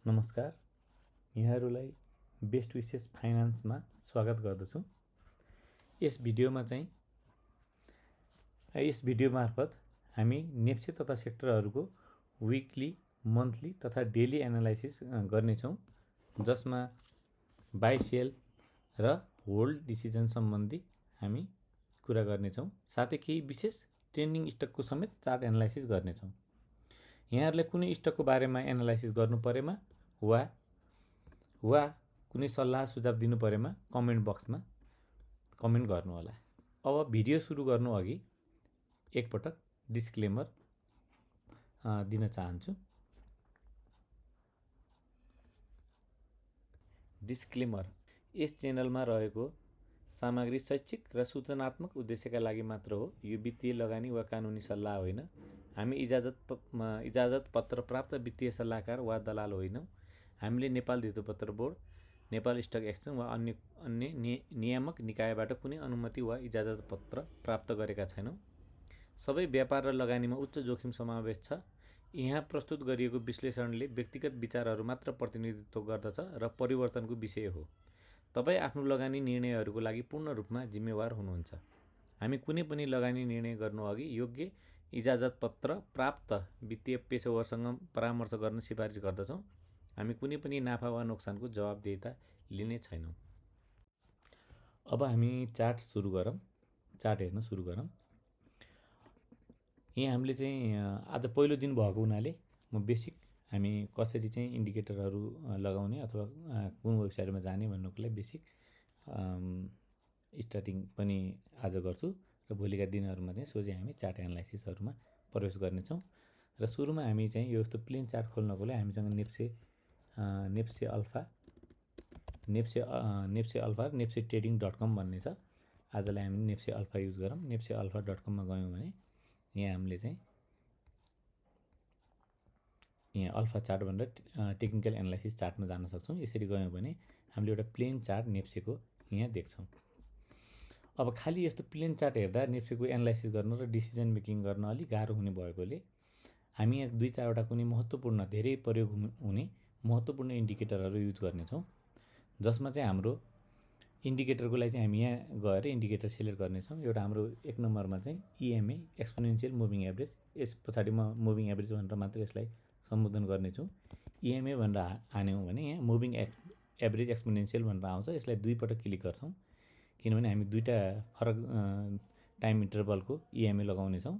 नमस्कार, यहाँहरूलाई बेस्ट विशेष फाइनान्समा स्वागत गर्दछु। यस भिडियो मार्फत हामी नेप्से तथा सेक्टरहरूको विकली, मन्थली तथा डेली एनालाइसिस गर्नेछौँ, जसमा बाई सेल र होल्ड डिसिजन सम्बन्धी हामी कुरा गर्नेछौँ। साथै केही विशेष ट्रेन्डिङ स्टकको समेत चार्ट एनालाइसिस गर्नेछौँ। यहाँहरूले कुनै स्टकको बारेमा एनालाइसिस गर्नु परेमा वा कुनै सल्लाह सुझाव दिनु परेमा कमेन्ट बक्समा कमेन्ट गर्नुहोला। अब भिडियो सुरु गर्नु अघि एकपटक डिस्क्लेमर दिन चाहन्छु। डिस्क्लेमर: यस च्यानलमा रहेको सामग्री शैक्षिक र सूचनात्मक उद्देश्यका लागि मात्र हो। यो वित्तीय लगानी वा कानुनी सल्लाह होइन। हामी इजाजत पत्र प्राप्त वित्तीय सल्लाहकार वा दलाल होइनौँ। हामीले नेपाल धितोपत्र बोर्ड, नेपाल स्टक एक्सचेन्ज वा अन्य नियामक निकायबाट कुनै अनुमति वा इजाजत पत्र प्राप्त गरेका छैनौँ। सबै व्यापार र लगानीमा उच्च जोखिम समावेश छ। यहाँ प्रस्तुत गरिएको विश्लेषणले व्यक्तिगत विचारहरू मात्र प्रतिनिधित्व गर्दछ र परिवर्तनको विषय हो। तपाईँ आफ्नो लगानी निर्णयहरूको लागि पूर्ण रूपमा जिम्मेवार हुनुहुन्छ। हामी कुनै पनि लगानी निर्णय गर्नुअघि योग्य इजाजत पत्र प्राप्त वित्तीय पेशेवरसँग परामर्श गर्न सिफारिस गर्दछौँ। हामी कुनै पनि नाफा वा नोक्सानको जवाबदेहिता लिने छैनौँ। अब हामी चार्ट हेर्न सुरु गरौँ। यहाँ हामीले चाहिँ आज पहिलो दिन भएको हुनाले म बेसिक हामी कसरी चाहिँ इन्डिकेटरहरू लगाउने अथवा कुन वेबसाइटमा जाने भन्नुको लागि बेसिक स्टार्टिङ पनि आज गर्छु र भोलिका दिनहरूमा चाहिँ सोझै हामी चार्ट एनालाइसिसहरूमा प्रवेश गर्नेछौँ। र सुरुमा हामी चाहिँ यो यस्तो प्लेन चार्ट खोल्नको लागि हामीसँग नेप्से अल्फा नेप्से ट्रेडिङ.com भन्ने छ। आजलाई हामी नेप्से अल्फा युज गरौँ। नेप्से अल्फा.com मा गयौँ भने यहाँ हामीले चाहिँ यहाँ अल्फा चार्ट भनेर टेक्निकल एनालाइसिस चार्टमा जान सक्छौँ। यसरी गयौँ भने हामीले एउटा प्लेन चार्ट नेप्सेको यहाँ देख्छौँ। अब खालि यस्तो प्लेन चार्ट हेर्दा नेप्सेको एनालाइसिस गर्न र डिसिजन मेकिङ गर्न अलिक गाह्रो हुने भएकोले हामी यहाँ 2-4वटा कुनै महत्त्वपूर्ण, धेरै प्रयोग हुने महत्त्वपूर्ण इन्डिकेटरहरू युज गर्नेछौँ, जसमा चाहिँ हाम्रो इन्डिकेटरको लागि चाहिँ हामी यहाँ गएर इन्डिकेटर सिलेक्ट गर्नेछौँ। एउटा हाम्रो 1 नम्बरमा चाहिँ EMA एक्सपोनेन्सियल मुभिङ एभरेज, यस पछाडि म मुभिङ एभरेज भनेर मात्र यसलाई सम्बोधन गर्नेछु। EMA भनेर हान्यौँ भने यहाँ मुभिङ एभरेज एक्सपोनेन्सियल भनेर आउँछ। यसलाई 2 पटक क्लिक गर्छौँ, किनभने हामी 2टा फरक टाइम इन्टरभलको EMA लगाउनेछौँ।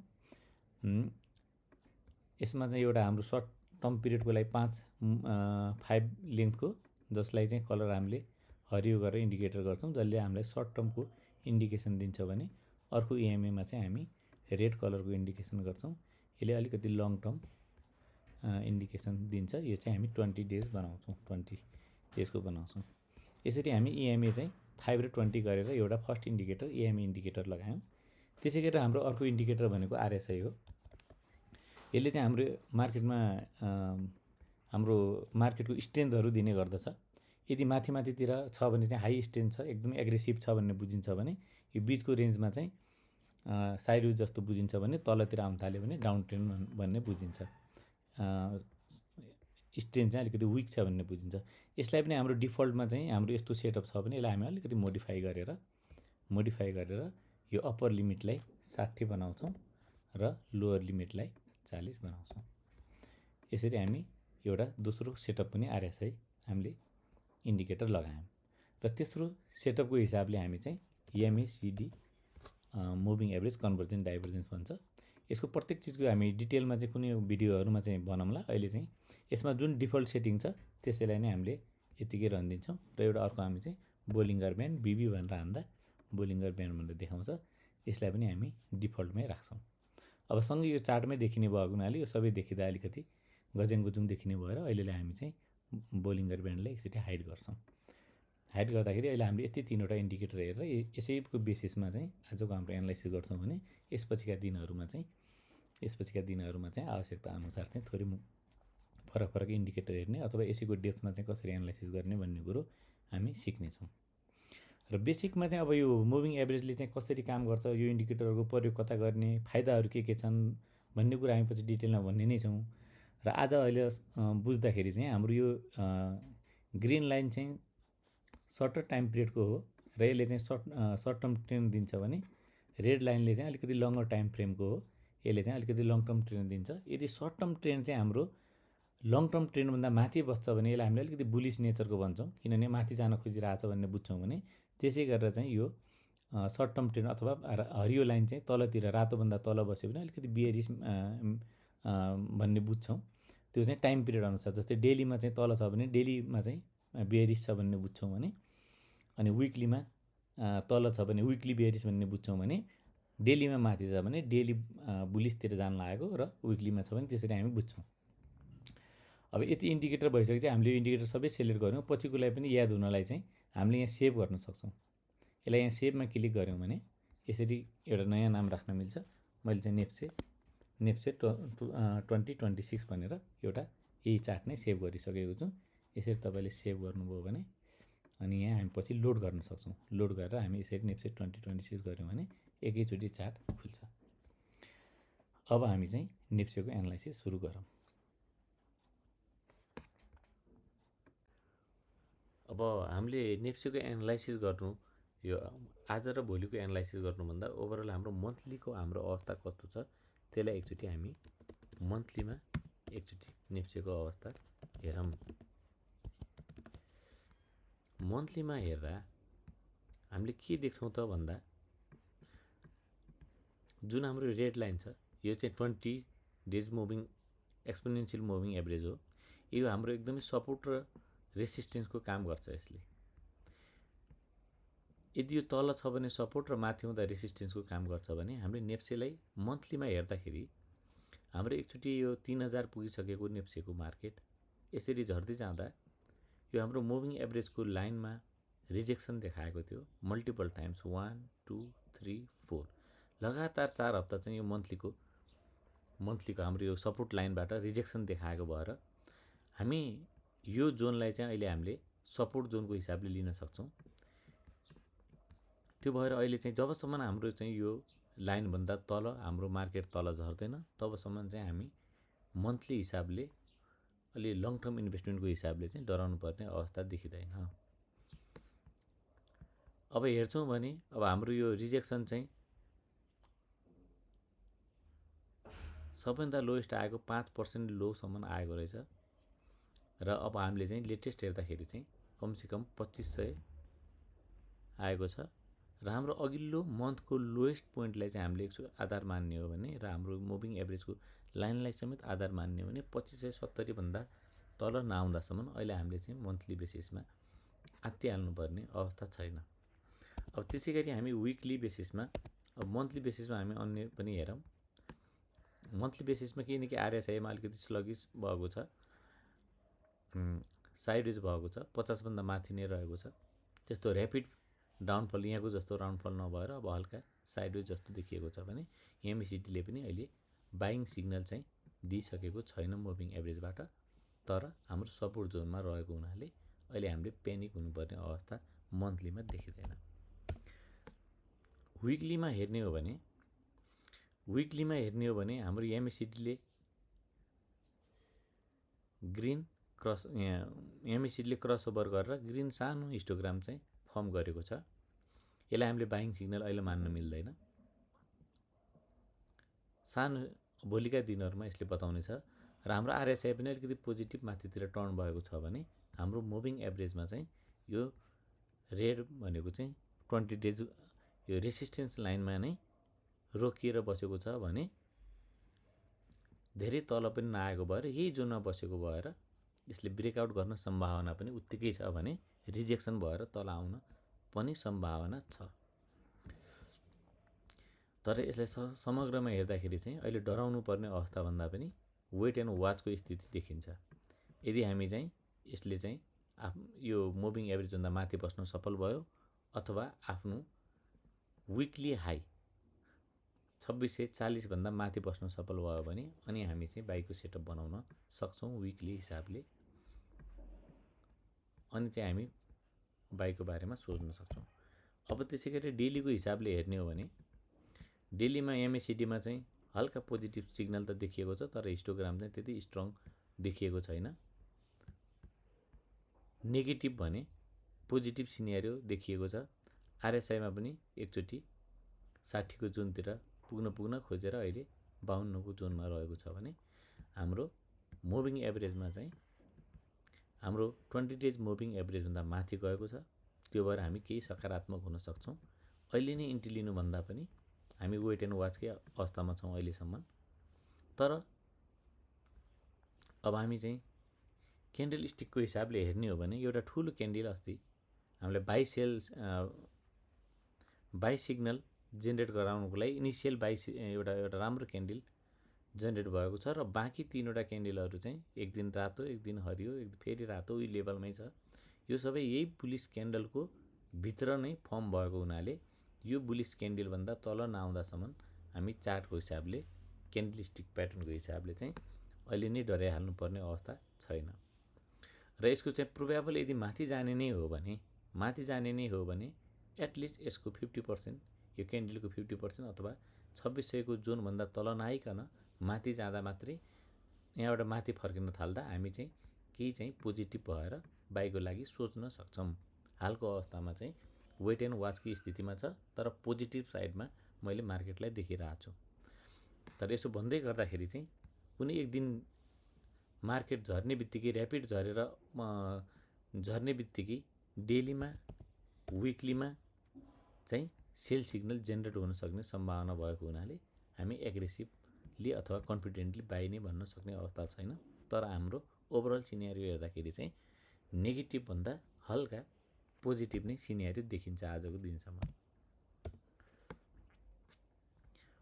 यसमा चाहिँ एउटा हाम्रो सर्ट टर्म पिरियडको लागि 5 लेन्थको, जसलाई चाहिँ कलर हामीले हरियो गरेर इन्डिकेटर गर्छौँ, जसले हामीलाई सर्ट टर्मको इन्डिकेसन दिन्छ भने अर्को EMA मा चाहिँ हामी रेड कलरको इन्डिकेसन गर्छौँ। यसले अलिकति लङ टर्म इन्डिकेसन दिन्छ। यो चाहिँ हामी 20 डेज बनाउँछौँ, 20 डेजको बनाउँछौँ। यसरी हामी EMA चाहिँ 5 र 20 गरेर एउटा फर्स्ट इन्डिकेटर EMA इन्डिकेटर लगायौँ। त्यसै गरेर हाम्रो अर्को इन्डिकेटर भनेको RSI हो। यसले चाहिँ हाम्रो मार्केटको स्ट्रेन्थहरू दिने गर्दछ। यदि माथितिर छ भने चाहिँ हाई स्ट्रेन्थ छ, एकदमै एग्रेसिभ छ भन्ने बुझिन्छ भने, यो बिचको रेन्जमा चाहिँ साइडवेज जस्तो बुझिन्छ भने, तलतिर आउन थाल्यो भने डाउन ट्रेन्ड भन्ने बुझिन्छ। स्ट्रेन्थ चाहिँ अलिकति विक छ भन्ने बुझिन्छ। यसलाई पनि हाम्रो डिफल्टमा चाहिँ हाम्रो यस्तो सेटअप छ भने यसलाई हामी अलिकति मोडिफाई गरेर यो अप्पर लिमिटलाई 60 बनाउँछौँ र लोअर लिमिटलाई 40 बनाउँछौँ। यसरी हामी एउटा दोस्रो सेटअप पनि RSI हामीले इन्डिकेटर लगायौँ। र तेस्रो सेटअपको हिसाबले हामी चाहिँ MACD moving average convergent divergence भन्छ। यसको प्रत्येक चिजको हामी डिटेलमा चाहिँ कुनै भिडियोहरूमा चाहिँ बनाउँला। अहिले चाहिँ यसमा जुन डिफल्ट सेटिङ छ त्यसैलाई नै हामीले यतिकै रनिदिन्छौँ। र एउटा अर्को हामी चाहिँ बोलिङ्गर ब्यान्ड BB भनेर हान्दा बोलिङ्गर ब्यान्ड भनेर देखाउँछ। यसलाई पनि हामी डिफल्टमै राख्छौँ। अब सँगै यो चार्टमै देखिने भएको हुनाले यो सबै देखिँदा अलिकति गज्याङ देखिने भएर अहिलेलाई हामी चाहिँ बोलिङ्गर ब्यान्डलाई एकचोटि हाइड गर्छौँ। हाइड गर्दाखेरि अहिले हामीले यति 3वटा इन्डिकेटर हेरेर यसैको बेसिसमा चाहिँ आजको हाम्रो एनालाइसिस गर्छौँ भने यसपछिका दिनहरूमा चाहिँ आवश्यकता अनुसार चाहिँ थोरै फरक इन्डिकेटर हेर्ने अथवा यसैको डेप्थमा चाहिँ कसरी एनालाइसिस गर्ने भन्ने कुरो हामी सिक्नेछौँ। र बेसिकमा चाहिँ अब यो मुभिङ एभरेजले चाहिँ कसरी काम गर्छ, यो इन्डिकेटरको प्रयोग कता गर्ने, फाइदाहरू के छन् भन्ने कुरा हामी पछि डिटेलमा भन्ने नै छौँ। र आज अहिले बुझ्दाखेरि चाहिँ हाम्रो यो ग्रिन लाइन चाहिँ सर्टर टाइम पिरियडको हो र यसले चाहिँ सर्ट टर्म ट्रेन्ड दिन्छ भने रेड लाइनले चाहिँ अलिकति लङ्गर टाइम फ्रेमको हो, यसले चाहिँ अलिकति लङ टर्म ट्रेन्ड दिन्छ। यदि सर्ट टर्म ट्रेन्ड चाहिँ हाम्रो लङ टर्म ट्रेन्डभन्दा माथि बस्छ भने यसलाई हामीले अलिकति बुलिस नेचरको भन्छौँ, किनभने माथि जान खोजिरहेछ भन्ने बुझ्छौँ भने। त्यसै गरेर चाहिँ यो सर्ट टर्म ट्रेन्ड अथवा हरियो लाइन चाहिँ तलतिर रातोभन्दा तल बस्यो भने अलिकति बियरिस भन्ने बुझ्छौँ। त्यो चाहिँ टाइम पिरियड अनुसार, जस्तै डेलीमा चाहिँ तल छ भने डेलीमा चाहिँ बियरिस छ भन्ने बुझ्छौँ भने, अनि विकलीमा तल छ भने विकली बियरिस भन्ने बुझ्छौँ भने, डेलीमा माथि छ भने डेली बुलिसतिर जान लागेको र विकलीमा छ भने त्यसरी हामी बुझ्छौँ। अब यति इन्डिकेटर भइसकेपछि हामीले यो इन्डिकेटर सबै सेलेक्ट गऱ्यौँ, पछिकोलाई पनि याद हुनलाई चाहिँ हामीले यहाँ सेभ गर्न सक्छौँ। यसलाई यहाँ सेभमा क्लिक गऱ्यौँ भने यसरी एउटा नयाँ नाम राख्न मिल्छ। मैले चाहिँ नेप्से 2026 भनेर एउटा यही चार्ट नै सेभ गरिसकेको छु। यसरी तपाईँले सेभ गर्नुभयो भने अनि यहाँ हामी पछि लोड गर्न सक्छौँ। लोड गरेर हामी यसरी नेप्से 2026 गऱ्यौँ भने एकैचोटि चार्ट खुल्छ। अब हामी चाहिँ नेप्सेको एनालाइसिस सुरु गरौँ। अब हामीले नेप्सेको एनालाइसिस गर्नु, यो आज र भोलिको एनालाइसिस गर्नुभन्दा ओभरअल हाम्रो मन्थलीको हाम्रो अवस्था कस्तो छ त्यसलाई एकचोटि हामी मन्थलीमा एकचोटि नेप्सेको अवस्था हेरौँ। मन्थलीमा हेर्दा हामीले के देख्छौँ त भन्दा, जुन हाम्रो रेड लाइन छ यो चाहिँ 20 days moving exponential moving average हो। यो हाम्रो एकदमै सपोर्ट र रेसिस्टेन्सको काम गर्छ। यसले यदि यो तल छ भने सपोर्ट र माथि हुँदा रेसिस्टेन्सको काम गर्छ भने हामीले नेप्सेलाई मन्थलीमा हेर्दाखेरि हाम्रो एकचोटि यो 3000 पुगिसकेको नेप्सेको मार्केट यसरी झर्दै जाँदा यो हाम्रो मुभिङ एभरेजको लाइनमा रिजेक्सन देखाएको थियो मल्टिपल टाइम्स, 1 2 3 4 लगातार 4 हप्ता चाहिँ यो मन्थलीको हाम्रो यो सपोर्ट लाइनबाट रिजेक्सन देखाएको भएर हामी यो जोनलाई चाहिँ अहिले हामीले सपोर्ट जोनको हिसाबले लिन सक्छौँ। त्यो भएर अहिले चाहिँ जबसम्म हाम्रो चाहिँ यो लाइनभन्दा तल हाम्रो मार्केट तल झर्दैन तबसम्म चाहिँ हामी मन्थली हिसाबले अलि लङ टर्म इन्भेस्टमेन्टको हिसाबले चाहिँ डराउनु पर्ने अवस्था देखिँदैन। अब हेर्छौँ भने अब हाम्रो यो रिजेक्सन चाहिँ सबैभन्दा लोएस्ट आएको 5% लोसम्म आएको रहेछ र अब हामीले चाहिँ लेटेस्ट हेर्दाखेरि चाहिँ कमसेकम 2500 आएको छ र हाम्रो अघिल्लो मन्थको लोएस्ट पोइन्टलाई चाहिँ हामीले आधार मान्ने हो भने र हाम्रो मुभिङ एभरेजको लाइनलाई समेत आधार मान्ने हो भने 2570 भन्दा तल नआउँदासम्म अहिले हामीले चाहिँ मन्थली बेसिसमा आत्तिहाल्नुपर्ने अवस्था छैन। अब त्यसै गरी हामी विकली बेसिसमा, अब मन्थली बेसिसमा हामी अन्य पनि हेरौँ। मन्थली बेसिसमा किनकि आरएसआईमा अलिकति स्लगिस भएको छ, साइडवेज भएको छ, 50 भन्दा माथि नै रहेको छ। त्यस्तो ऱ्यापिड डाउनफल यहाँको जस्तो राउन्डफल नभएर अब हल्का साइडवेज जस्तो देखिएको छ भने एमएसिटीले पनि अहिले बाइङ सिग्नल चाहिँ दिइसकेको छैन मुभिङ एभरेजबाट, तर हाम्रो सपोर्ट जोनमा रहेको हुनाले अहिले हामीले प्यानिक हुनुपर्ने अवस्था मन्थलीमा देखिँदैन। विकलीमा हेर्ने हो भने हाम्रो एमएसिटीले ग्रिन क्रस एमएसिटीले क्रस ओभर गरेर ग्रिन सानो हिस्टोग्राम चाहिँ फर्म गरेको छ। यसलाई हामीले बाइङ सिग्नल अहिले मान्न मिल्दैन। सानो भोलिका दिनहरूमा यसले बताउनेछ र हाम्रो आरएसआई पनि अलिकति पोजिटिभ माथितिर टर्न भएको छ भने हाम्रो मुभिङ एभरेजमा चाहिँ यो रेड भनेको चाहिँ 20 डेज यो रेसिस्टेन्स लाइनमा नै रोकिएर बसेको छ भने धेरै तल पनि नआएको भएर यही जोनमा बसेको भएर यसले ब्रेकआउट गर्न सम्भावना पनि उत्तिकै छ भने रिजेक्सन भएर तल आउन पनि सम्भावना छ। तर यसलाई समग्रमा हेर्दाखेरि चाहिँ अहिले डराउनु पर्ने अवस्था भन्दा पनि वेट एन्ड वाचको स्थिति देखिन्छ। यदि हामी चाहिँ यसले चाहिँ यो मुभिङ एभरेजभन्दा माथि बस्न सफल भयो अथवा आफ्नो विकली हाई 2640 भन्दा माथि बस्न सफल भयो भने अनि हामी चाहिँ बाइकको सेटअप बनाउन सक्छौँ विकली हिसाबले, अनि चाहिँ हामी बाइकको बारेमा सोच्न सक्छौँ। अब त्यसै गरी डेलीको हिसाबले हेर्ने हो भने डेलीमा एमएसिटीमा चाहिँ हल्का पोजिटिभ सिग्नल त देखिएको छ, तर हिस्टोग्राम चाहिँ त्यति स्ट्रङ देखिएको छैन। नेगेटिभ भने पोजिटिभ सिनेरियो देखिएको छ। आरएसआईमा पनि एकचोटि 60 को जोनतिर पुग्न खोजेर अहिले 52 को जोनमा रहेको छ भने हाम्रो मुभिङ एभरेजमा चाहिँ हाम्रो 20 डेज मुभिङ एभरेजभन्दा माथि गएको छ। त्यो भएर हामी केही सकारात्मक हुन सक्छौँ। अहिले नै इन्ट्री लिनुभन्दा पनि हामी वेट एन्ड वाचकै अवस्थामा छौँ अहिलेसम्म। तर अब हामी चाहिँ क्यान्डल स्टिकको हिसाबले हेर्ने हो भने एउटा ठुलो क्यान्डल अस्ति हामीलाई बाई सिग्नल जेनेरेट गराउनको लागि इनिसियल एउटा राम्रो क्यान्डल जेनेरेट भएको छ र बाँकी 3वटा क्यान्डलहरू चाहिँ एक दिन रातो, एक दिन हरियो, फेरि रातो, उही लेभलमै छ। यो सबै यही बुलिस क्यान्डलको भित्र नै फर्म भएको हुनाले यो बुलिस क्यान्डलभन्दा तल नआउँदासम्म हामी चार्टको हिसाबले क्यान्डल स्टिक प्याटर्नको हिसाबले चाहिँ अहिले नै डराइहाल्नुपर्ने अवस्था छैन। र यसको चाहिँ प्रोबेबल यदि माथि जाने नै हो भने एटलिस्ट यसको 50% यो क्यान्डलको 50% अथवा 2600 को जोनभन्दा तल नआइकन माथि जाँदा मात्रै यहाँबाट माथि फर्किन थाल्दा हामी चाहिँ केही चाहिँ पोजिटिभ भएर बाईको लागि सोच्न सक्छौँ। हालको अवस्थामा चाहिँ वेट एन्ड वाचको स्थितिमा छ, तर पोजिटिभ साइडमा मैले मार्केटलाई देखिरहेको छु। तर यसो भन्दै गर्दाखेरि चाहिँ कुनै एक दिन मार्केट झर्ने बित्तिकै ऱ्यापिड झर्ने बित्तिकै डेलीमा विकलीमा चाहिँ सेल सिग्नल जेनेरेट हुन सक्ने सम्भावना भएको हुनाले हामी एग्रेसिभली अथवा कन्फिडेन्टली बाई नै भन्न सक्ने अवस्था छैन। तर हाम्रो ओभरअल सिनेरियो हेर्दाखेरि चाहिँ नेगेटिभ भन्दा हल्का पोजिटिभ नै सिनेरियो देखिन्छ आजको दिनसम्म।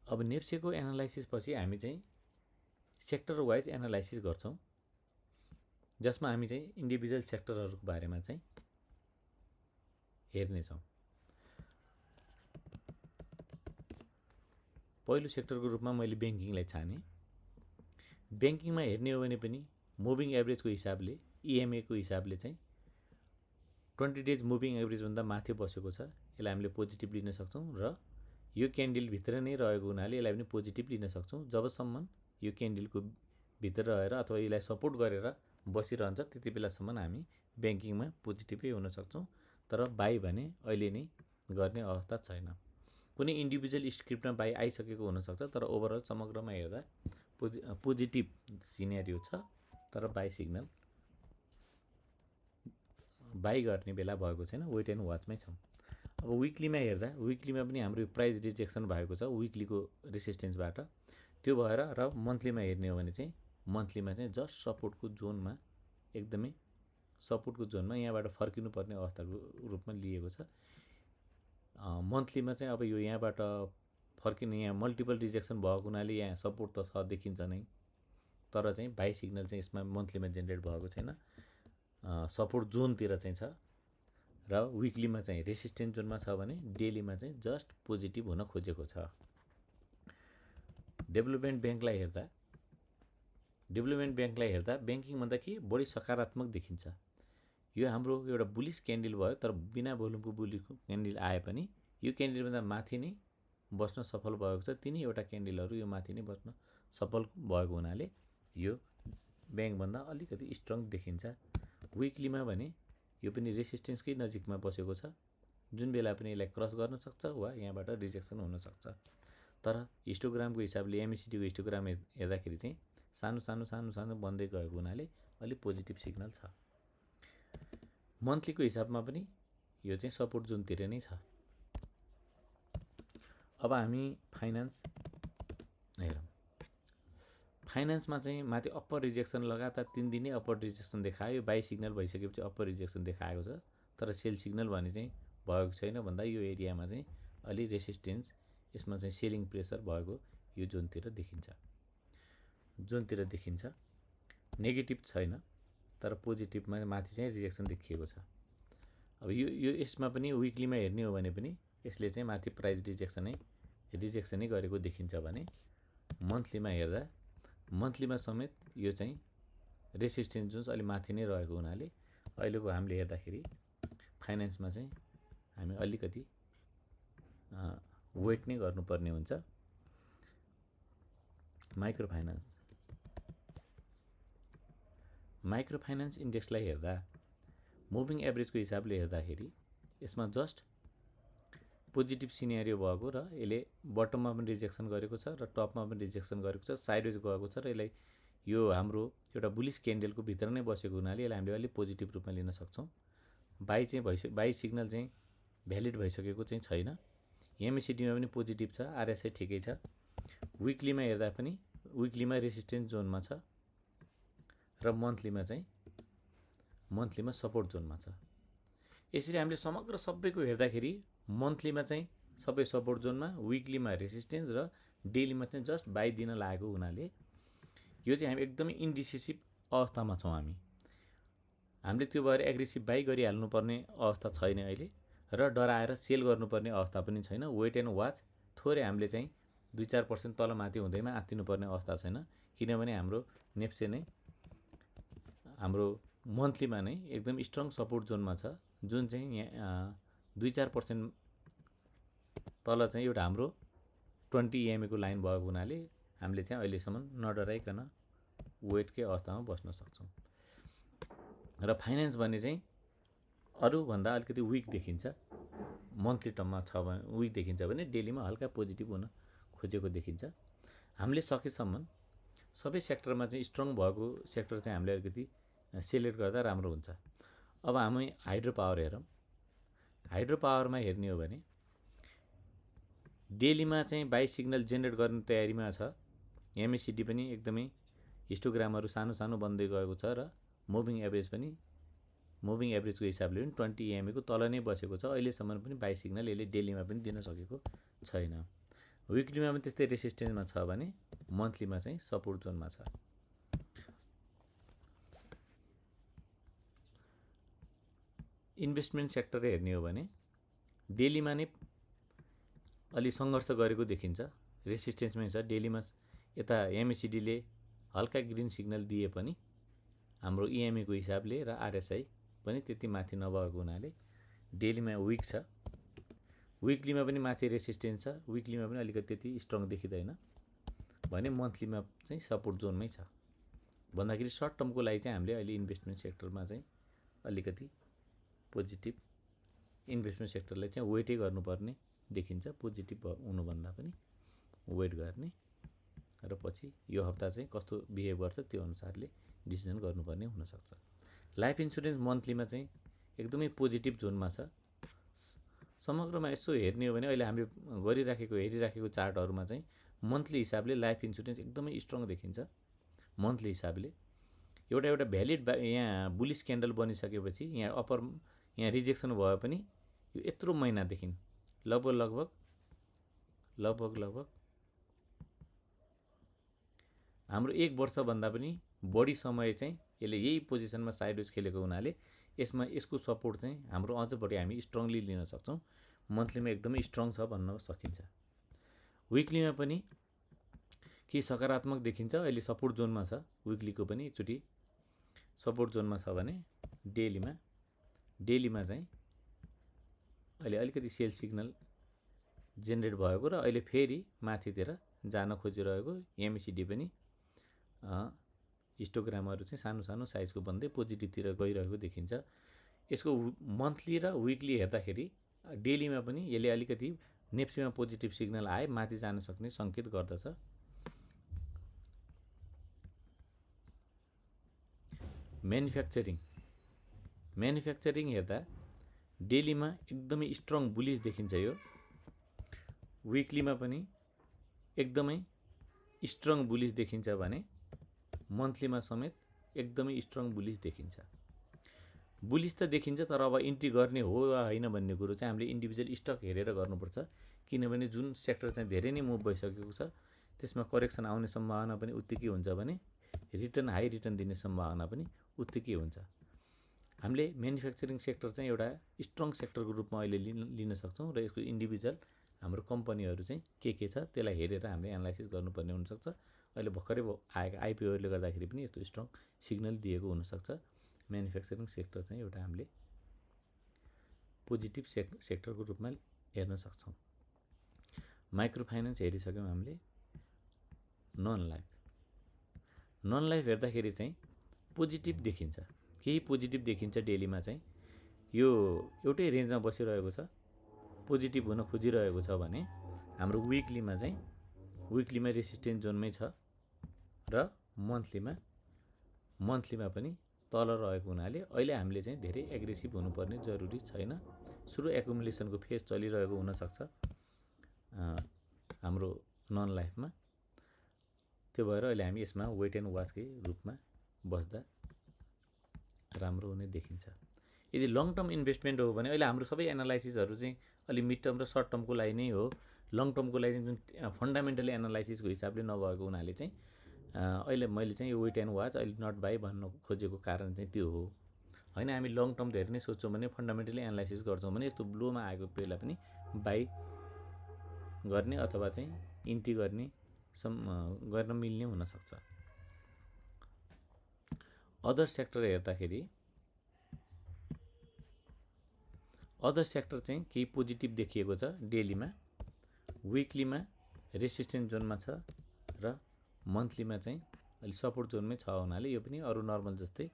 अब नेप्सेको एनालाइसिस पछि हामी चाहिँ सेक्टर वाइज एनालाइसिस गर्छौँ, जसमा हामी चाहिँ इन्डिभिजुअल सेक्टरहरूको बारेमा चाहिँ हेर्नेछौँ। पहिलो सेक्टरको रूपमा मैले ब्याङ्किङलाई छाने। ब्याङ्किङमा हेर्ने हो भने पनि मुभिङ एभरेजको हिसाबले EMA को हिसाबले चाहिँ 20 डेज मुभिङ एभरेजभन्दा माथि बसेको छ। यसलाई हामीले पोजिटिभ लिन सक्छौँ र यो क्यान्डल भित्र नै रहेको हुनाले यसलाई पनि पोजिटिभ लिन सक्छौँ। जबसम्म यो क्यान्डलको भित्र रहेर अथवा यसलाई सपोर्ट गरेर बसिरहन्छ त्यति बेलासम्म हामी ब्याङ्किङमा पोजिटिभै हुन सक्छौँ। तर बाई भने अहिले नै गर्ने अवस्था छैन। कुनै इन्डिभिजुअल स्क्रिप्टमा बाई आइसकेको हुनसक्छ, तर ओभरअल समग्रमा हेर्दा पोजिटिभ सिनेरियो छ, तर बाई सिग्नल बाई गर्ने बेला भएको छैन, वेट एन्ड वाचमै छौँ। अब विकलीमा हेर्दा विकलीमा पनि हाम्रो प्राइस रिजेक्सन भएको छ विकलीको रेसिस्टेन्सबाट। त्यो भएर र मन्थलीमा हेर्ने हो भने चाहिँ मन्थलीमा चाहिँ जस्ट सपोर्टको जोनमा एकदमै सपोर्टको जोनमा यहाँबाट फर्किनुपर्ने अवस्थाको रूपमा लिएको छ। मन्थलीमा चाहिँ अब यो यहाँबाट फर्किने यहाँ मल्टिपल रिजेक्सन भएको हुनाले यहाँ सपोर्ट त छ देखिन्छ नै, तर चाहिँ बाई सिग्नल चाहिँ यसमा मन्थलीमा जेनेरेट भएको छैन। सपोर्ट जोनतिर चाहिँ छ र विकलीमा चाहिँ रेसिस्टेन्स जोनमा छ भने डेलीमा चाहिँ जस्ट पोजिटिभ हुन खोजेको छ। डेभलपमेन्ट ब्याङ्कलाई हेर्दा ब्याङ्किङभन्दा के बढी सकारात्मक देखिन्छ। यो हाम्रो एउटा बुलिस क्यान्डल भयो, तर बिना भोल्युमको बुलिस क्यान्डल आए पनि यो क्यान्डलभन्दा माथि नै बस्न सफल भएको छ। तिनैवटा क्यान्डलहरू यो माथि नै बस्न सफल भएको हुनाले यो ब्याङ्कभन्दा अलिकति स्ट्रङ देखिन्छ। विकलीमा भने यो पनि रेसिस्टेन्सकै नजिकमा बसेको छ, जुन बेला पनि यसलाई क्रस गर्न सक्छ वा यहाँबाट रिजेक्सन हुन सक्छ। तर हिस्टोग्रामको हिसाबले MACD को हिस्टोग्राम हेर्दाखेरि चाहिँ सानो बन्दै गएको हुनाले अलि पोजिटिभ सिग्नल छ। मन्थलीको हिसाबमा पनि यो चाहिँ सपोर्ट जोनतिर नै छ। अब हामी फाइनान्स हेरौँ। फाइनान्समा चाहिँ माथि अप्पर रिजेक्सन लगातार 3 दिन नै अप्पर रिजेक्सन देखायो। बाई सिग्नल भइसकेपछि अप्पर रिजेक्सन देखाएको छ, तर सेल सिग्नल भने चाहिँ भएको छैन भन्दा यो एरियामा चाहिँ अलि रेसिस्टेन्स, यसमा चाहिँ सेलिङ प्रेसर भएको यो जोनतिर देखिन्छ। नेगेटिभ छैन, तर पोजिटिभमा माथि चाहिँ रिजेक्सन देखिएको छ। अब यो यसमा पनि विकलीमा हेर्ने हो भने पनि यसले चाहिँ माथि प्राइस रिजेक्सनै गरेको देखिन्छ भने मन्थलीमा हेर्दा मन्थलीमा समेत यो चाहिँ रेसिस्टेन्स जोन अलि माथि नै रहेको हुनाले अहिलेको हामीले हेर्दाखेरि फाइनान्समा चाहिँ हामी अलिकति वेट नै गर्नुपर्ने हुन्छ। माइक्रो फाइनान्स इन्डेक्सलाई हेर्दा मुभिङ एभरेजको हिसाबले हेर्दाखेरि यसमा जस्ट पोजिटिभ सिनेरियो भएको र यसले बटममा पनि रिजेक्सन गरेको छ र टपमा पनि रिजेक्सन गरेको छ, साइडवेज गएको छ र यसलाई यो हाम्रो एउटा बुलिस क्यान्डलको भित्र नै बसेको हुनाले यसलाई हामीले अलिक पोजिटिभ रूपमा लिन सक्छौँ। बाई सिग्नल चाहिँ भ्यालिड भइसकेको चाहिँ छैन। एमएसिडीमा पनि पोजिटिभ छ, आरएसआई ठिकै छ। विकलीमा हेर्दा पनि विकलीमा रेसिस्टेन्स जोनमा छ र मन्थलीमा सपोर्ट जोनमा छ। यसरी हामीले समग्र सबैको हेर्दाखेरि मन्थलीमा चाहिँ सबै सपोर्ट जोनमा, विकलीमा रेसिस्टेन्स र डेलीमा चाहिँ जस्ट बाई दिन लागेको हुनाले यो चाहिँ हामी एकदमै इन्डिसिसिभ अवस्थामा छौँ। हामीले त्यो भएर एग्रेसिभ बाई गरिहाल्नुपर्ने अवस्था छैन अहिले र डराएर सेल गर्नुपर्ने अवस्था पनि छैन। वेट एन्ड वाच, थोरै हामीले चाहिँ 2-4% तल माथि हुँदैमा आत्तिनुपर्ने अवस्था छैन, किनभने हाम्रो नेप्से नै हाम्रो मन्थलीमा नै एकदम स्ट्रङ सपोर्ट जोनमा छ, जुन चाहिँ यहाँ 2-4% तल चाहिँ एउटा हाम्रो 20 EMA को लाइन भएको हुनाले हामीले चाहिँ अहिलेसम्म नडराइकन वेटकै अवस्थामा बस्न सक्छौँ। र फाइनेन्स भन्ने चाहिँ अरूभन्दा अलिकति विक देखिन्छ, मन्थली टर्ममा छ भने विक देखिन्छ भने डेलीमा हल्का पोजिटिभ हुन खोजेको देखिन्छ। हामीले सकेसम्म सबै सेक्टरमा चाहिँ स्ट्रङ भएको सेक्टर चाहिँ हामीले अलिकति सेलेक्ट गर्दा राम्रो हुन्छ। अब हामी हाइड्रो पावर हेरौँ। हाइड्रो पावरमा हेर्ने हो भने डेलीमा चाहिँ बाई सिग्नल जेनेरेट गर्ने तयारीमा छ। एमएसिडी पनि एकदमै हिस्टोग्रामहरू सानो सानो बन्दै गएको छ र मुभिङ एभरेजको हिसाबले पनि 20 EMA को तल नै बसेको छ। अहिलेसम्म पनि बाई सिग्नल यसले डेलीमा पनि दिन सकेको छैन। विकलीमा पनि त्यस्तै रेसिस्टेन्समा छ भने मन्थलीमा चाहिँ सपोर्ट जोनमा छ। इन्भेस्टमेन्ट सेक्टर हेर्ने हो भने डेलीमा नै अलि सङ्घर्ष गरेको देखिन्छ, रेसिस्टेन्समै छ। डेलीमा यता एमएसिडीले हल्का ग्रिन सिग्नल दिए पनि हाम्रो EMA को हिसाबले र आरएसआई पनि त्यति माथि नभएको हुनाले डेलीमा विक छ। विकलीमा पनि माथि रेसिस्टेन्स छ, विकलीमा पनि अलिकति त्यति स्ट्रङ देखिँदैन भने मन्थलीमा चाहिँ सपोर्ट जोनमै छ। भन्दाखेरि सर्ट टर्मको लागि चाहिँ हामीले अहिले इन्भेस्टमेन्ट सेक्टरमा चाहिँ अलिकति पोजिटिभ इन्भेस्टमेन्ट सेक्टरलाई चाहिँ वेटै गर्नुपर्ने देखिन्छ। पोजिटिभ हुनुभन्दा पनि वेट गर्ने र पछि यो हप्ता चाहिँ कस्तो बिहेभ गर्छ त्यो अनुसारले डिसिजन गर्नुपर्ने हुनसक्छ। लाइफ इन्सुरेन्स मन्थलीमा चाहिँ एकदमै पोजिटिभ जोनमा छ। समग्रमा यसो हेर्ने हो भने अहिले हामीले हेरिराखेको चार्टहरूमा चाहिँ मन्थली हिसाबले लाइफ इन्सुरेन्स एकदमै स्ट्रङ देखिन्छ। मन्थली हिसाबले एउटा भ्यालिड यहाँ बुलिस क्यान्डल बनिसकेपछि यहाँ रिजेक्सन भयो पनि यो यत्रो महिनादेखि लगभग हाम्रो 1 वर्षभन्दा पनि बढी समय चाहिँ यसले यही पोजिसनमा साइडवेज खेलेको हुनाले यसको सपोर्ट चाहिँ हाम्रो अझ बढी हामी स्ट्रङली लिन सक्छौँ। मन्थलीमा एकदमै स्ट्रङ छ भन्न सकिन्छ। विकलीमा पनि केही सकारात्मक देखिन्छ, अहिले सपोर्ट जोनमा छ। विकलीको पनि एकचोटि सपोर्ट जोनमा छ भने डेलीमा चाहिँ अहिले अलिकति सेल सिग्नल जेनेरेट भएको र अहिले फेरि माथितिर जान खोजिरहेको एमएसिडी पनि हिस्टोग्रामहरू चाहिँ सानो सानो साइजको बन्दै पोजिटिभतिर गइरहेको देखिन्छ। यसको मन्थली र विकली हेर्दाखेरि डेलीमा पनि यसले अलिकति नेप्सीमा पोजिटिभ सिग्नल आए माथि जान सक्ने सङ्केत गर्दछ। म्यानुफ्याक्चरिङ हेर्दा डेलीमा एकदमै स्ट्रङ बुलिस देखिन्छ। यो विकलीमा पनि एकदमै स्ट्रङ बुलिस देखिन्छ भने मन्थलीमा समेत एकदमै स्ट्रङ बुलिस देखिन्छ। बुलिस त देखिन्छ, तर अब इन्ट्री गर्ने हो वा होइन भन्ने कुरो चाहिँ हामीले इन्डिभिजुअल स्टक हेरेर गर्नुपर्छ। किनभने जुन सेक्टर चाहिँ धेरै नै मुभ भइसकेको छ त्यसमा करेक्सन आउने सम्भावना पनि उत्तिकै हुन्छ भने हाई रिटर्न दिने सम्भावना पनि उत्तिकै हुन्छ। हामीले म्यानुफ्याक्चरिङ सेक्टर चाहिँ एउटा स्ट्रङ सेक्टरको रूपमा अहिले लिन सक्छौँ र यसको इन्डिभिजुअल हाम्रो कम्पनीहरू चाहिँ के छ त्यसलाई हेरेर हामीले एनालाइसिस गर्नुपर्ने हुनसक्छ। अहिले भर्खरै आएका आइपिओहरूले गर्दाखेरि पनि यस्तो स्ट्रङ सिग्नल दिएको हुनसक्छ। म्यानुफ्याक्चरिङ सेक्टर चाहिँ एउटा हामीले पोजिटिभ सेक्टरको रूपमा हेर्न सक्छौँ। माइक्रो फाइनेन्स हेरिसक्यौँ हामीले। नन लाइफ हेर्दाखेरि चाहिँ पोजिटिभ देखिन्छ, केही पोजिटिभ देखिन्छ डेलीमा चाहिँ। यो एउटै रेन्जमा बसिरहेको छ, पोजिटिभ हुन खोजिरहेको छ भने हाम्रो विकलीमा रेसिस्टेन्स जोनमै छ र मन्थलीमा पनि तल रहेको हुनाले अहिले हामीले चाहिँ धेरै एग्रेसिभ हुनुपर्ने जरुरी छैन। सुरु एकुमुलेसनको फेज चलिरहेको हुनसक्छ हाम्रो नन लाइफमा। त्यो भएर अहिले हामी यसमा वेट एन्ड वाचकै रूपमा बस्दा राम्रो हुने देखिन्छ। यदि लङ टर्म इन्भेस्टमेन्ट हो भने अहिले हाम्रो सबै एनालाइसिसहरू चाहिँ अलि मिड टर्म र सर्ट टर्मको लागि नै हो। लङ टर्मको लागि जुन फन्डामेन्टली एनालाइसिसको हिसाबले नभएको हुनाले चाहिँ अहिले मैले चाहिँ यो वेट एन्ड वाच अहिले नट बाई भन्न खोजेको कारण चाहिँ त्यो हो। होइन, हामी लङ टर्म धेरै नै सोच्छौँ भने, फन्डामेन्टली एनालाइसिस गर्छौँ भने यस्तो ब्लोमा आएको बेला पनि बाई गर्ने अथवा चाहिँ इन्ट्री गर्न मिल्ने हुनसक्छ। अदर सेक्टर हेर्दाखेरि अदर सेक्टर चाहिँ केही पोजिटिभ देखिएको छ डेलीमा, विकलीमा रेसिस्टेन्स जोनमा छ र मन्थलीमा चाहिँ अलि सपोर्ट जोनमै छ हुनाले यो पनि अरू नर्मल जस्तै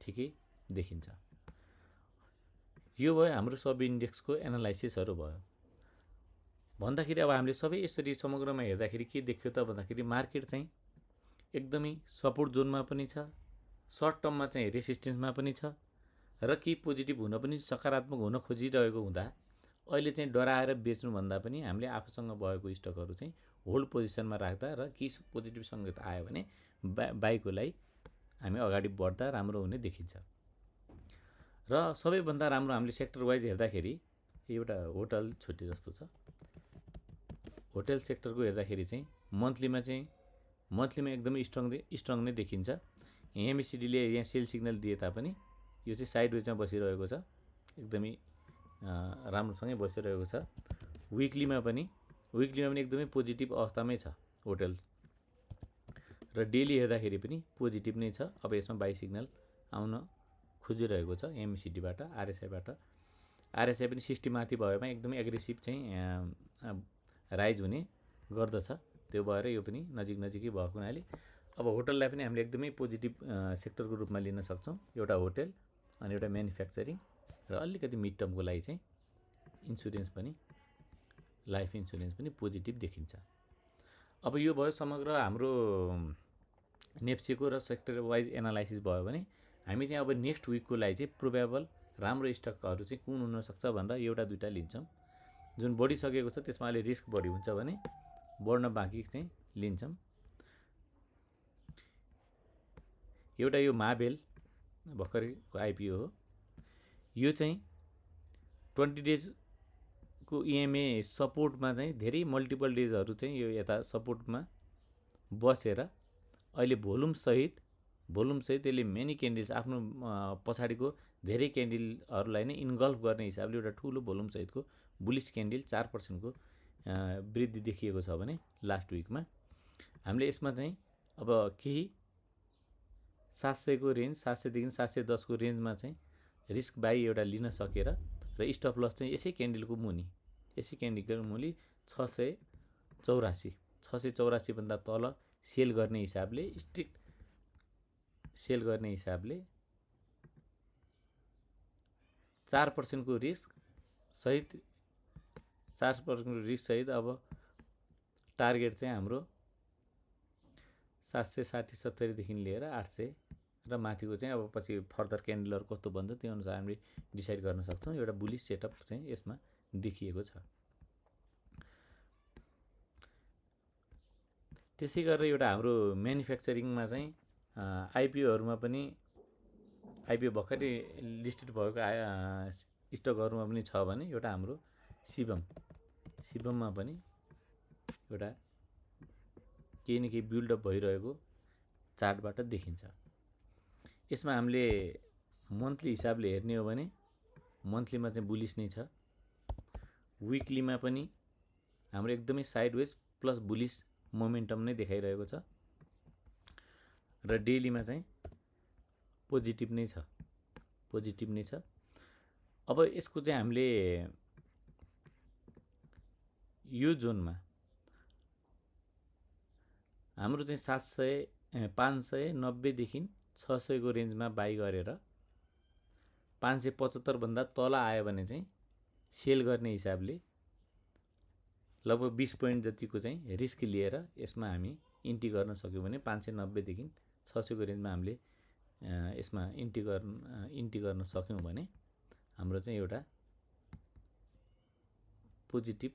ठिकै देखिन्छ। यो भयो हाम्रो सब इन्डेक्सको एनालाइसिसहरू भयो। भन्दाखेरि अब हामीले सबै यसरी समग्रमा हेर्दाखेरि के देख्यो त भन्दाखेरि मार्केट चाहिँ एकदमै सपोर्ट जोनमा पनि छ, सर्ट टर्ममा चाहिँ रेसिस्टेन्समा पनि छ र केही पोजिटिभ हुन पनि सकारात्मक हुन खोजिरहेको हुँदा अहिले चाहिँ डराएर बेच्नुभन्दा पनि हामीले आफूसँग भएको स्टकहरू चाहिँ होल्ड पोजिसनमा राख्दा र केही पोजिटिभ सङ्केत आयो भने बाईको लागि हामी अगाडि बढ्दा राम्रो हुने देखिन्छ। र सबैभन्दा राम्रो हामीले सेक्टर वाइज हेर्दाखेरि एउटा होटल छुट्टी जस्तो छ। होटल सेक्टरको हेर्दाखेरि चाहिँ मन्थलीमा एकदमै स्ट्रङ नै देखिन्छ। एमएसिडीले यहाँ सेल सिग्नल दिए तापनि यो चाहिँ साइड वेजमा बसिरहेको छ, एकदमै राम्रोसँगै बसिरहेको छ। विकलीमा पनि एकदमै पोजिटिभ अवस्थामै छ होटल र डेली हेर्दाखेरि पनि पोजिटिभ नै छ। अब यसमा बाई सिग्नल आउन खोजिरहेको छ एमएसिडीबाट, आरएसआई पनि 60 माथि भएमा एकदमै एग्रेसिभ चाहिँ राइज हुने गर्दछ। त्यो भएर यो पनि नजिकै भएको हुनाले अब होटललाई पनि हामीले एकदमै पोजिटिभ सेक्टरको रूपमा लिन सक्छौँ। एउटा होटल अनि एउटा म्यानुफ्याक्चरिङ र अलिकति मिड टर्मको लागि चाहिँ लाइफ इन्सुरेन्स पनि पोजिटिभ देखिन्छ। अब यो भयो समग्र हाम्रो नेप्सीको र सेक्टर वाइज एनालाइसिस भयो भने हामी चाहिँ अब नेक्स्ट विकको लागि चाहिँ प्रोबेबल राम्रो स्टकहरू चाहिँ कुन हुनसक्छ भनेर एउटा दुईवटा लिन्छौँ। जुन बढिसकेको छ त्यसमा अलि रिस्क बढी हुन्छ भने बढ्न बाँकी चाहिँ लिन्छौँ। एउटा यो माबेल भर्खरको आइपिओ हो। यो चाहिँ 20 डेजको इएमए सपोर्टमा चाहिँ धेरै मल्टिपल डेजहरू चाहिँ यो यता सपोर्टमा बसेर अहिले भोल्युम सहित यसले मेनी क्यान्डल्स आफ्नो पछाडिको धेरै क्यान्डलहरूलाई नै इन्गल्फ गर्ने हिसाबले एउटा ठुलो भोल्युम सहितको बुलिस क्यान्डल 4% को वृद्धि देखिएको छ भने लास्ट विकमा हामीले यसमा चाहिँ अब केही 700 को रेन्ज, 700 देखि 710 को रेन्जमा चाहिँ रिस्क बाई एउटा लिन सकेर र स्टप लस चाहिँ यसै क्यान्डलको मुनि 684 भन्दा तल सेल गर्ने हिसाबले, स्ट्रिक्ट सेल गर्ने हिसाबले 4% को रिस्क सहित अब टार्गेट चाहिँ हाम्रो 760-70 देखि लिएर 800 र माथिको चाहिँ अब पछि फर्दर क्यान्डलहरू कस्तो बन्छ त्यो अनुसार हामीले डिसाइड गर्न सक्छौँ। एउटा बुलिस सेटअप चाहिँ यसमा देखिएको छ। त्यसै गरेर एउटा हाम्रो म्यानुफ्याक्चरिङमा चाहिँ आइपिओहरूमा पनि आइपिओ भर्खरै लिस्टेड भएको स्टकहरूमा पनि छ भने एउटा हाम्रो शिवममा पनि एउटा केही न केही बिल्डअप भइरहेको चार्टबाट देखिन्छ। यसमा हामीले मन्थली हिसाबले हेर्ने हो भने मन्थलीमा चाहिँ बुलिस नै छ। विकलीमा पनि हाम्रो एकदमै साइडवेज प्लस बुलिस मोमेन्टम नै देखाइरहेको छ र डेलीमा चाहिँ पोजिटिभ नै छ। अब यसको चाहिँ हामीले यो जोनमा हाम्रो चाहिँ 590 देखि 600 को रेन्जमा बाई गरेर 575 भन्दा तल आयो भने चाहिँ सेल गर्ने हिसाबले लगभग 20 पोइन्ट जतिको चाहिँ रिस्क लिएर यसमा हामी इन्ट्री गर्न सक्यौँ भने 590 देखि 600 को रेन्जमा हामीले यसमा इन्ट्री गर्न सक्यौँ भने हाम्रो चाहिँ एउटा पोजिटिभ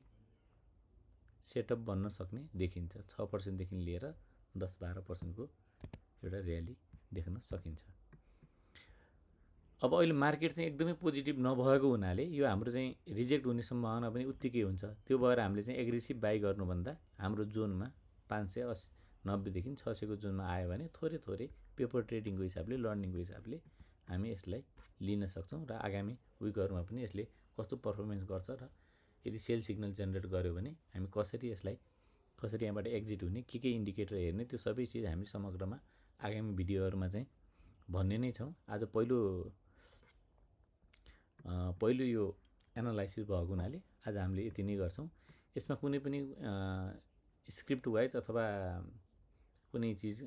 सेटअप बन्न सक्ने देखिन्छ। 6% देखि लिएर 10-12% को एउटा र्याली देख्न सकिन्छ। अब अहिले मार्केट चाहिँ एकदमै पोजिटिभ नभएको हुनाले यो हाम्रो चाहिँ रिजेक्ट हुने सम्भावना पनि उत्तिकै हुन्छ। त्यो भएर हामीले चाहिँ एग्रेसिभ बाई गर्नुभन्दा हाम्रो जोनमा 590 देखि 600 को जोनमा आयो भने थोरै थोरै पेपर ट्रेडिङको हिसाबले लर्निङको हिसाबले हामी यसलाई लिन सक्छौँ र आगामी विकहरूमा पनि यसले कस्तो पर्फर्मेन्स गर्छ र यदि सेल सिग्नल जेनेरेट गर्यो भने हामी कसरी यहाँबाट एक्जिट हुने के इन्डिकेटर हेर्ने त्यो सबै चिज हामी समग्रमा आगामी भिडियोहरूमा चाहिँ भन्ने नै छौँ। आज पहिलो यो एनालाइसिस भएको हुनाले आज हामीले यति नै गर्छौँ। यसमा कुनै पनि स्क्रिप्ट वाइज अथवा कुनै चिज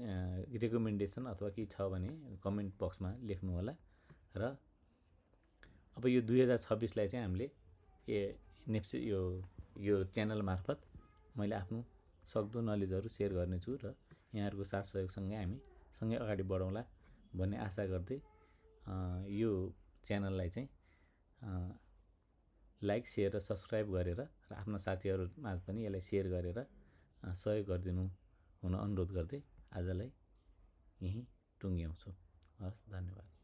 रेकमेन्डेसन अथवा केही छ भने कमेन्ट बक्समा लेख्नु होला। र अब यो 2026 लाई चाहिँ हामीले नेप्से यो च्यानल मार्फत मैले आफ्नो सक्दो नलेजहरू सेयर गर्नेछु र यहाँहरूको साथ सहयोगसँगै हामी सँगै अगाडि बढौँला भन्ने आशा गर्दै यो च्यानललाई चाहिँ लाइक सेयर र सब्सक्राइब गरेर र आफ्ना साथीहरूमा पनि यसलाई सेयर गरेर सहयोग गरिदिनु हुन अनुरोध गर्दै आजलाई यहीँ टुङ्ग्याउँछु। हस्, धन्यवाद।